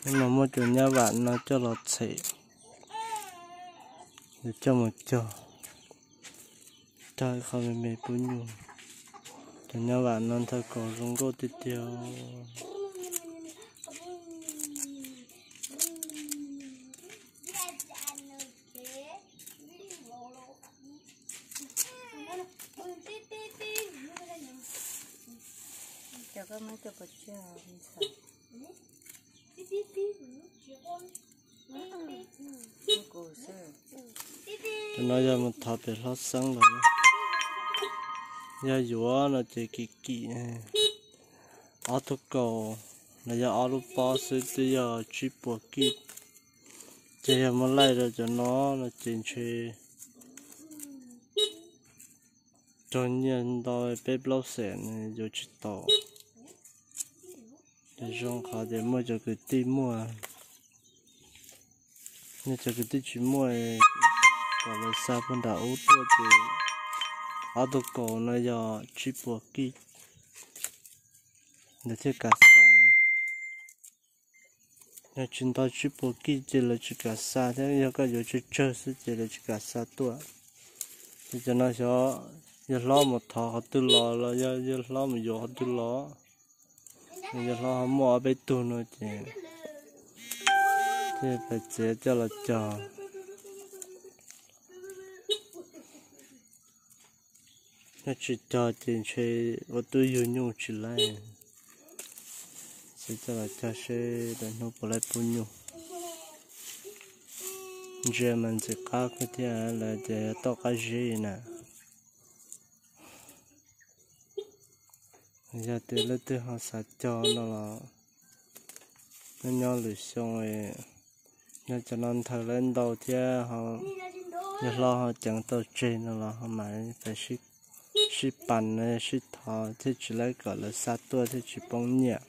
No muab cov nyab vam no coj los txhem, yuav coj mus cog, cog ib qho me me pub nyuj. Cov nyab vam no nthaw kaus zoo nkauj tiag tiag. Cov no yog mus thov pem hlob xeeb los, yog yuav no ces kim kim. Ob tug kaus no yog ob lub pob xwb twb yog tsib puas kij, ces yog muab laij rau cov no no ces ntshe raug nyiaj ntau peb plaub xees yuav tsis tau. Ces zoo qhov tias muaj cov kwv tij muaj, nej cov kwv tij tsis muaj, kom lawv xa puag nram ub tuaj ces ob tug kaus no yog tsib puas kij, lawv thiaj kam xa. Yog tsis nto tsib puas kij ces lawv tsis kam xa thiab, yog koj yuav tsawg tsawg xwb ces lawv tsis kam xa tuaj. Ces cov no xyov yawg hlob mus thov qhov twg los los yog yawg hlob mus yuav qhov twg los, yawg hlob ho muaj ob peb tug no ces thiaj pais txiav coj los cog. Yog tsis cog ces ntshe ua tub yug nyuj tsis laib. Txiav coj los cog seb lwm hnub puas laib pub nyuj. Ntsia mas ntxim qab kawg thiab, lawv tias yog toj qab zib na. Yog tias leej twg ho xav cog no los nyob nyob lwm xyoo, yog cov no nthaw lawm ntau thiab, yawg hlob ho ceev tau tseg no los ho mam li sib pas sib thov thiaj tsis laib kom lawv xa tuaj thiaj tsis poob nyiaj.